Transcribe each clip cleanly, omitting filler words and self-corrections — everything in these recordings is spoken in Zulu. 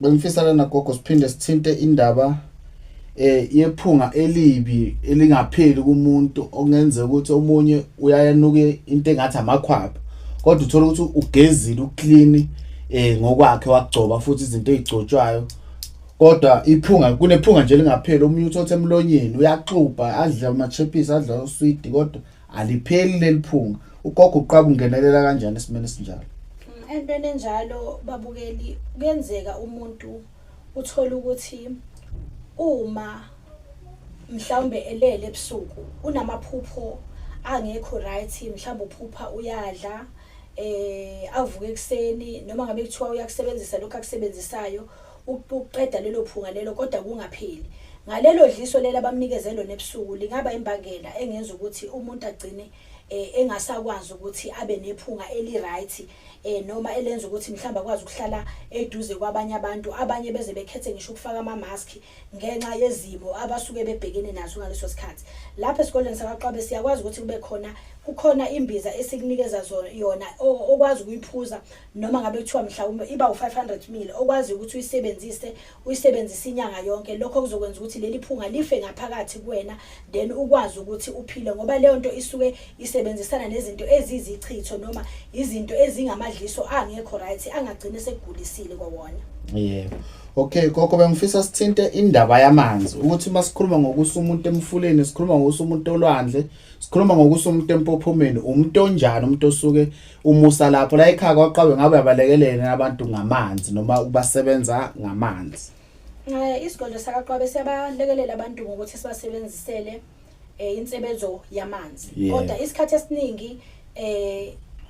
Bengifisa lana gogo siphinde sithinte indaba yephunga elibi elingapheli kumuntu okungenzeka ukuthi omunye uyayanuke into engathi amakhwapha, kodwa uthola ukuthi ugezile, uclean ngokwakhe, wagcoba futhi izinto ezigcotshwayo, kodwa iphunga, kunephunga nje lingapheli. Omunye uthothi emlonyeni uyaxubha, adle amachephisi, adle uswidi, kodwa alipheli leli phunga. Ugogo uqaba ungenelela kanjani esimeni esinjalo? Entweni enjalo, babukeli, kuyenzeka umuntu uthola ukuthi uma mhlawumbe elele ebusuku unamaphupho angekho right, mhlawumbe uphupha uyadla, avuke ekuseni, noma ngabe kuthiwa uyakusebenzisa lokho akusebenzisayo ukuqeda lelo phunga lelo, kodwa kungapheli. Ngalelo dliso lelo abamnikeze lona ebusuku lingaba imbangela engenza ukuthi umuntu agcine engasakwazi ukuthi abe nephunga eli-right, noma elenza ukuthi mhlawumbe akwazi ukuhlala eduze kwabanye abantu. Abanye beze bekhethe ngisho ukufaka ama-mask ngenxa yezimo abasuke bebhekene nazo ngaleso sikhathi. Lapha esikoleni sakwaQwabe siyakwazi ukuthi kube khona, kukhona imbiza esikunikeza yona okwazi ukuyiphuza, noma ngabe kuthiwa mhlawumbe iba u-500 ml, okwazi ukuthi uyisebenzise, uyisebenzise inyanga yonke. Lokho kuzokwenza ukuthi leli phunga life ngaphakathi kuwena, then ukwazi ukuthi uphile, ngoba leyo nto isuke isebenzisana nezinto eziyizichitho noma izinto ezingamadliso angekho right, angagcine sekugulisile kwawona. Yebo. Okay gogo, bengifisa sithinte indaba yamanzi, ukuthi uma sikhuluma ngokusa umuntu emfuleni, sikhuluma ngokusa umuntu olwandle, sikhuluma ngokusa umuntu empophomeni, umuntu onjani umuntu osuke umusa lapho la ekhaya kwaQwabe? Ngabe uyabalekelela abantu ngamanzi noma ubasebenza ngamanzi? Isigodlo sakaQwabe siyabalekelela abantu ngokuthi sibasebenzisele insebenzo yamanzi. Kodwa isikhathi esiningi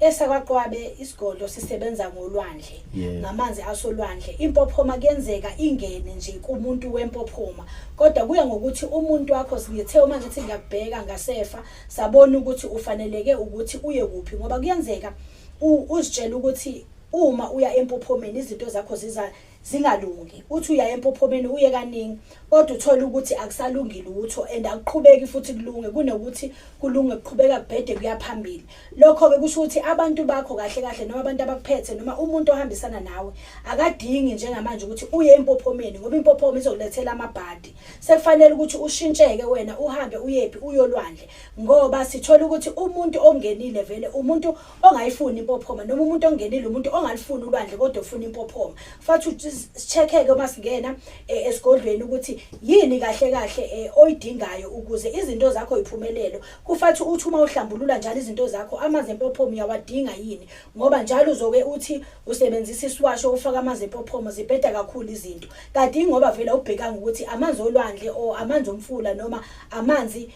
esakwaQwabe isigodlo sisebenza ngolwandle, ngamanzi asolwandle. Impophoma kuyenzeka ingene nje kumuntu wempophoma, kodwa kuya ngokuthi umuntu wakho, ngithe uma ngithi ngiyakubheka ngasefa, sabona ukuthi ufaneleke ukuthi uye kuphi, ngoba kuyenzeka uzitshela ukuthi uma uya empophomeni izinto zakho ziza zingalungi. Uthi uya empophomeni, uye kaningi, kodwa uthole ukuthi akusalungi lutho and akuqhubeki futhi kulunge. Kunokuthi kulunge, kuqhubeka kubhede, kuya phambili. Lokho-ke kusho ukuthi abantu bakho kahle kahle, noma abantu abakuphethe, noma umuntu ohambisana nawe, akadingi njengamanje ukuthi uye empophomeni, ngoba impophoma izokulethela amabhadi. Sekufanele ukuthi ushintsheke wena, uhambe uyephi? Uyolwandle, ngoba sithola ukuthi umuntu ongenile vele umuntu ongayifuni impophoma, noma umuntu ongenile umuntu ongalifuni ulwandle kodwa ufuna impophoma. Fathi si-check-ke uma singena esigodlweni ukuthi yini kahle kahle oyidingayo ukuze izinto zakho yiphumelele. Kufathi uthi uma uhlambulula njalo izinto zakho, amanzi empophoma uyawadinga yini, ngoba njalo uzoke uthi usebenzisa isiwasho, ufaka amanzi empophoma, zibheda kakhulu izinto, kanti ingoba vele awubhekanga ukuthi amanzi olwandle or amanzi omfula noma amanzi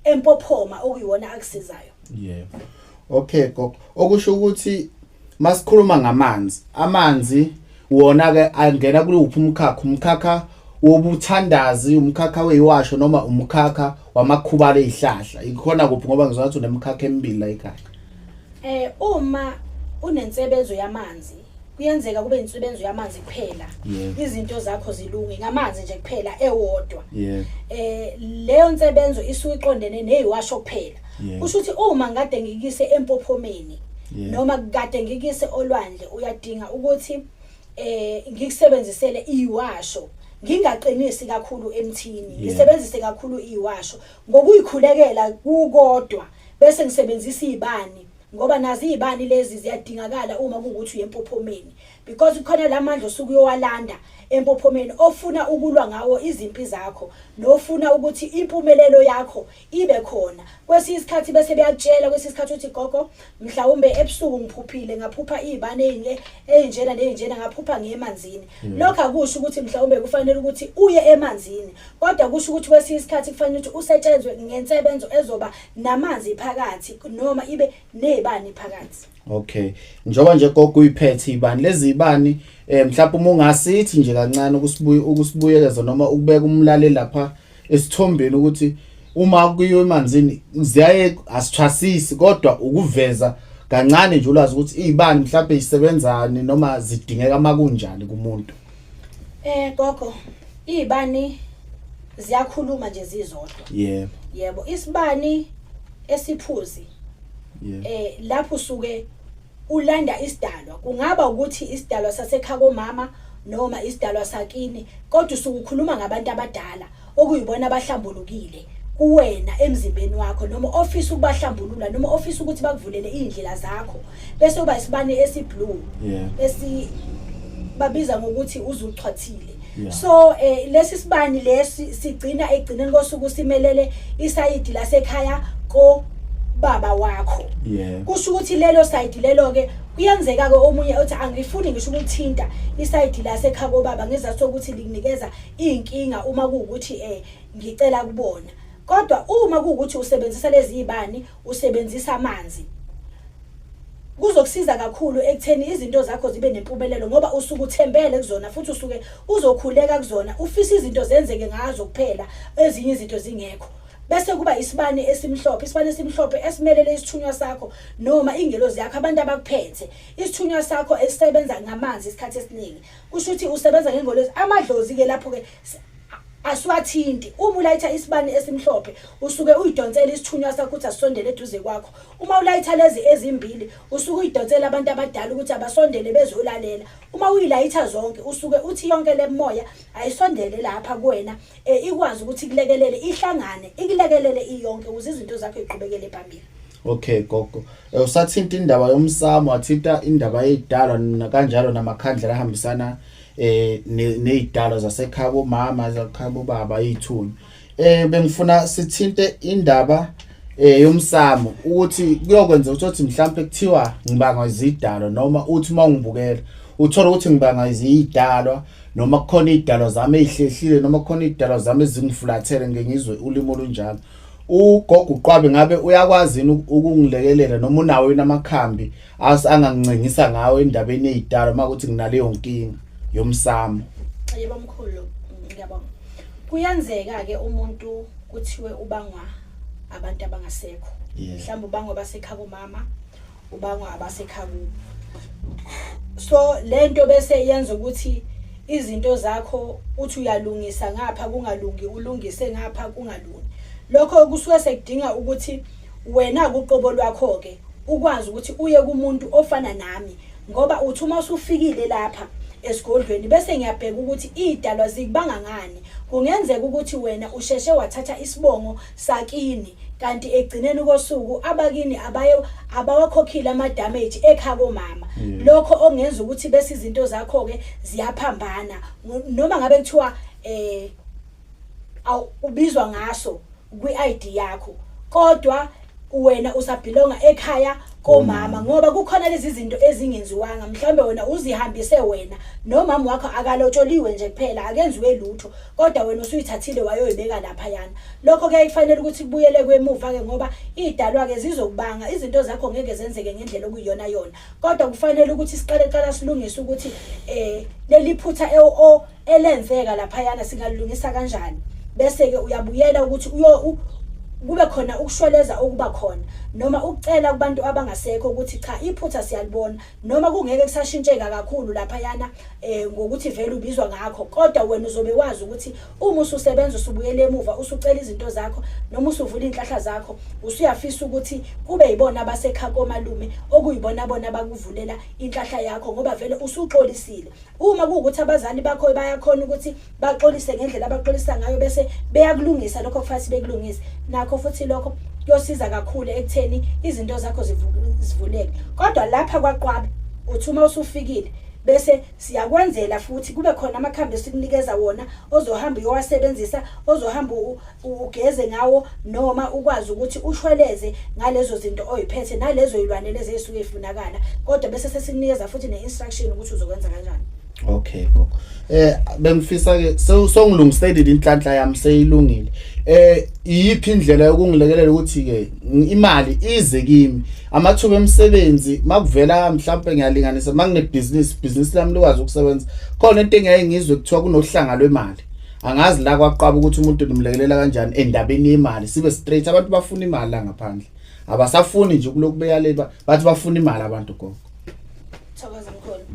empophoma okuyiwona akusizayo. Yebo. Okay gogo, okusho ukuthi masikhuluma ngamanzi, amanzi wona ke angena kuluphi umkhakha? Umkhakha wobuthandazi, umkhakha weyiwasho, noma umkhakha wamakhubalo ezihlahla? Ikhona kuphi, ngoba ngizwa ngathi unemkhakha emibili la ekhaya? Uma unensebenzo yamanzi, kuyenzeka kube insebenzo yamanzi kuphela, izinto zakho zilunge ngamanzi nje kuphela ewodwa. Leyo nsebenzo isuke iqondene neyiwasho kuphela. Kusho ukuthi uma ngade ngikise empophomeni noma kade ngikise olwandle, uyadinga ukuthi ngikusebenzisele iwasho, ngingaqinisi kakhulu emthini, ngisebenzise kakhulu iwasho ngokuyikhulekela kukodwa, bese ngisebenzisa izibani, ngoba nazi izibani lezi ziyadingakala uma kuwukuthi uye empophomeni, because kukhona lamandla osuke uyowalanda empophomeni, ofuna ukulwa ngawo izimpi zakho nofuna ukuthi impumelelo yakho ibe khona. Kwesinye isikhathi bese beyakutshela, kwesinye isikhathi uthi, "Gogo, mhlawumbe ebusuku ngiphuphile, ngaphupha izibane ey'njena ney'njena, ngaphupha ngiye emanzini." Lokho akusho ukuthi mhlawumbe kufanele ukuthi uye emanzini, kodwa kusho ukuthi kwesinye isikhathi kufanele ukuthi usetshenzwe ngensebenzo ezoba namanzi phakathi noma ibe nezibani phakathi. Okay, njengoba nje gogo uyiphethe ibani lezi ibani, mhlawumbe uma ungasithi nje kancane ukusibuye ukusibuyekeza noma ukubeka umlaleli lapha esithombeni ukuthi uma kuyiwe emanzini ziyaye, asithwasisi, kodwa ukuveza kancane nje ulwazi ukuthi izibani mhlawumbe isebenzani noma zidingeka makunjani kumuntu. Gogo, izibani ziyakhuluma nje zizodwa. Yebo, isibani esiphuzi, lapho usuke ulanda isidalwa, kungaba ukuthi isidalwa sasekhaya komama. noma isidalwa sakini, kodwa usuke ukhuluma ngabantu abadala okuyibona abahlambulukile kuwena emzimbeni wakho, noma ofisa ukubahlambulula, noma ofisa ukuthi bakuvulele iy'ndlela zakho. Bese kuba isibani esi-blue esi babiza ngokuthi uzuchwathile. So lesi sibani lesi sigcina ekugcineni kosuku simelele isayidi lasekhaya ko baba wakho. Kusho ukuthi lelo sayidi lelo ke kuyenzeka ke omunye othi angifuni ngisho ukuthinta isayidi lasekhaya kobaba ngezathu sokuthi likunikeza inkinga uma kuwukuthi ngicela kubona. Kodwa uma kuwukuthi usebenzisa lezi zibani, usebenzisa amanzi, kuzokusiza kakhulu ekutheni izinto zakho zibe nempumelelo, ngoba usuke uthembele kuzona futhi usuke uzokhuleka kuzona, ufisa izinto zenzeke ngazo kuphela, ezinye izinto zingekho. Bese kuba isibani esimhlophe, isibani esimhlophe esimelele isithunywa sakho noma ingelozi yakho, abantu abakuphethe. Isithunywa sakho esisebenza ngamanzi isikhathi esiningi, kusho ukuthi usebenza ngengolozi. Amadlozi-ke lapho-ke asiwathinti. Uma ulayitha isibani esimhlophe usuke uyidonsela isithunywa sakho ukuthi asisondele eduze kwakho. Uma ulayitha lezi ezimbili usuke uyidonsela abantu abadala ukuthi abasondele bezolalela. Uma uyilayitha zonke usuke uthi yonke le moya ayisondele lapha kuwena, ikwazi ukuthi ikulekelele, ihlangane ikulekelele iyonke ukuze izinto zakho ziqhubekele phambili. Okay gogo, usathinta indaba yomsamo, wathinta indaba yezidalwa kanjalo namakhandlela ahambisana nezidalwa zasekhaya bomama, zasekhaya bobaba, izithunywa. Bengifuna sithinte indaba yomsamo, ukuthi kuyokwenza ukuthi mhlambe kuthiwa ngibanga izidalwa, noma uthi uma ungibukela uthola ukuthi ngibanga izidalwa, noma kukhona izidalwa zami ezihlehlile, noma kukhona izidalwa zami ezingifulathele, ngeke ngizwe ulimi olunjalo. Ugogo uQwabe ngabe uyakwazi yini ukungilekelela, noma unawo yini amakhambi angangincengisa ngawo endabeni yezidalwa uma kuthi nginaleyo nkinga yomsamo? Yebo mkhulu, ngiyabonga. Kuyenzeka ke umuntu kuthiwe ubangwa abantu abangasekho. Mhlawumbe ubangwa abasekhaya komama, ubangwa abasekhaya kubo. So lento bese yenza ukuthi izinto zakho uthi uyalungisa ngapha kungalungi, ulungise ngapha kungalungi. Lokho kusuke sekudinga ukuthi wena kuqobo lwakho ke ukwazi ukuthi uye kumuntu ofana nami, ngoba uthi uma usufikile lapha esigodlweni bese ngiyabheka ukuthi idalwa zikubanga ngani. Kungenzeka ukuthi wena usheshe wathatha isibongo sakini, kanti egcineni kosuku abakini abaye abawakhokhile ama damage ekhaya komama. Lokho okungenza ukuthi bese izinto zakho ke ziyaphambana, noma ngabe kuthiwa ubizwa ngaso kwi-ID yakho, kodwa wena usabhilonga ekhaya komama, ngoba kukhona lezi zinto ezingenziwanga. Mhlawumbe wena uzihambise wena nomama wakho akalotsholiwe nje kuphela, akenziwe lutho, kodwa wena usuyithathile wayoyibeka laphayana. Lokho kuyaye kufanele ukuthi kubuyele kwemuva ke, ngoba idalwa ke zizokubanga izinto zakho ngeke zenzeke ngendlela okuyiyona yona. Kodwa kufanele ukuthi siqale qala silungise ukuthi leli phutha elenzeka laphayana singalungisa kanjani, bese ke uyabuyela ukuthi kube khona ukushweleza okuba khona, noma ukucela kubantu abangasekho ukuthi cha, iphutha siyalibona, noma kungeke kusashintsheka kakhulu laphayana ngokuthi vele ubizwa ngakho, kodwa wena uzobe wazi ukuthi uma ususebenza usubuyele emuva usucela izinto zakho, noma usuvula inhlahla zakho, usuyafisa ukuthi kube yibona abasekhaya komalume okuyibona bona abakuvulela inhlahla yakho, ngoba vele usuxolisile. Uma kuwukuthi abazali bakho bayakhona ukuthi baxolise ngendlela abaxolisa ngayo, bese beyakulungisa lokho kufanele bekulungise, nakho futhi lokho kuyosiza kakhulu ekutheni izinto zakho zivuleke. Kodwa lapha kwaQwabe uthi uma usufikile bese siyakwenzela futhi kube khona amakhambi esikunikeza wona ozohamba uyowasebenzisa, ozohamba ugeze ngawo, noma ukwazi ukuthi ushweleze ngalezo zinto oyiphethe nalezo yilwane lezi ezisuke ifunakala, kodwa bese sesikunikeza futhi ne-instruction ukuthi uzokwenza kanjani. Okay gogo, bengifisa ke songilungiselile inhlanhla yami seyilungile. Iyiphi indlela yokungilekelela ukuthi ke imali ize kimi, amathuba emisebenzi makuvela, mhlawumbe ngiyalinganisa mangine business, business lami likwazi ukusebenza? Khona into engiyaye ngizwe kuthiwa kunohlanga lwemali, angazi la kwaQwabe ukuthi umuntu nimlekelela kanjani endabeni yemali. Sibe straight, abantu bafuna imali la ngaphandle, abasafuni nje ukulokhu beyale, bathi bafuna imali abantu gogo. Thokoza mkhulu.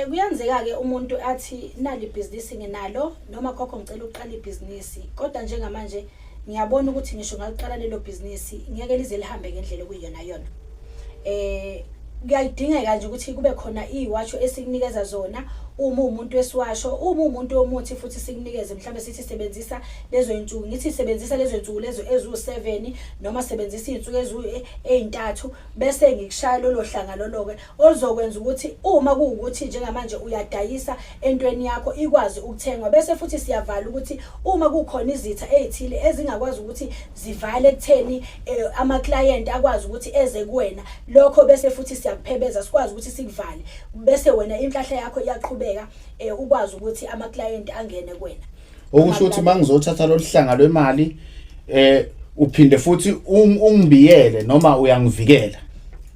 Kuyenzeka ke umuntu athi nali ibhizinisi nginalo, noma khokho ngicela ukuqala ibhizinisi, kodwa njengamanje ngiyabona ukuthi ngisho ngaliqala lelo bhizinisi ngeke lize lihambe ngendlela okuyiyona yona. Kuyadingeka nje ukuthi kube khona iziwasho esikunikeza zona. Uma uwumuntu wesiwasho, uma uwumuntu womuthi futhi sikunikeze mhlawumbe sithi sebenzisa lezo iy'nsuku, ngithi sebenzisa lezo iy'nsuku lezo eziwu-7 noma sebenzisa iy'nsuku ey'ntathu bese ngikushaya lolo hlanga lolo-ke oluzokwenza ukuthi uma kuwukuthi njengamanje uyadayisa entweni yakho ikwazi ukuthengwa. Bese futhi siyavala ukuthi uma kukhona izitha ey'thile ezingakwazi ukuthi zivale ekutheni amaklayenti akwazi ukuthi eze kuwena, lokho bese futhi siyakuphebeza sikwazi ukuthi sikuvale. Bese wena inhlahla yakho iyaqhubeka ukwazi ukuthi amaklayenti angene kuwena. Okusho ukuthi mangizothatha lolu hlanga lwemali uphinde futhi ungibiyele noma uyangivikela.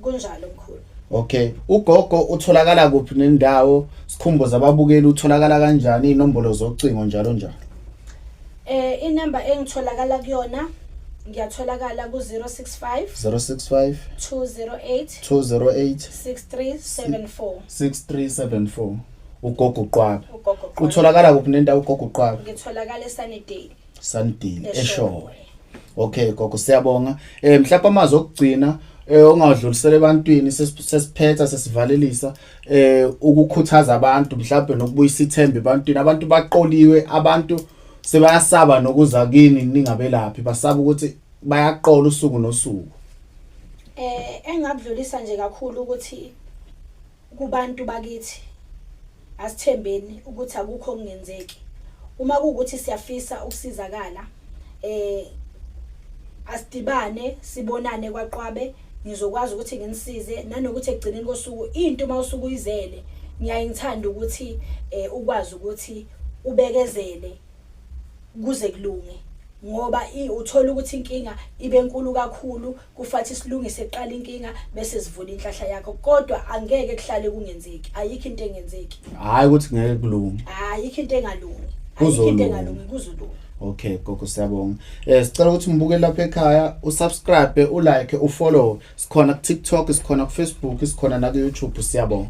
Kunjalo mkhulu. Okay, ugogo utholakala kuphi nendawo? Sikhumbuze ababukeli utholakala kanjani, inombolo zocingo njalo njalo. Inamba engitholakala kuyona, ngiyatholakala ku 065 065 208 208 6374. 6374. Ugogo Qwabe. Ugogo Qwabe. Utholakala kuphi nendawo ugogo Qwabe? Ngitholakala eSunnydale. Sunnydale eShowe. eShowe. Okay gogo, siyabonga. Mhlawumbe amazwi okugcina ongawadlulisela ebantwini sesiphetha sesivalelisa, ukukhuthaza abantu mhlawumbe nokubuyisa ithemba ebantwini. Abantu baqoliwe, abantu sebayasaba nokuza kini ningabelaphi, basaba ukuthi bayaqola usuku nosuku. Engakudlulisa nje kakhulu ukuthi kubantu bakithi asithembeni ukuthi akukho okungenzeki. Uma kuwukuthi siyafisa ukusizakala, asidibane sibonane kwaQwabe, ngizokwazi ukuthi nginisize nanokuthi ekugcineni kosuku into uma usuke uyizele ngiyaye ngithande ukuthi ukwazi ukuthi ubekezele kuze kulunge, ngoba uthola ukuthi inkinga ibe nkulu kakhulu, kufathi silungise kuqala inkinga bese sivula inhlahla yakho, kodwa angeke kuhlale kungenzeki, ayikho into engenzeki. Hayi ukuthi ngeke kulunge. Ayikho into engalungi, ayikho into engalungi, kuzolunga. Okay gogo, siyabonga. Sicela ukuthi umbukele lapha ekhaya usubscribe, ulike, ufollow. Sikhona ku TikTok, sikhona ku Facebook, sikhona na ku YouTube. Siyabonga.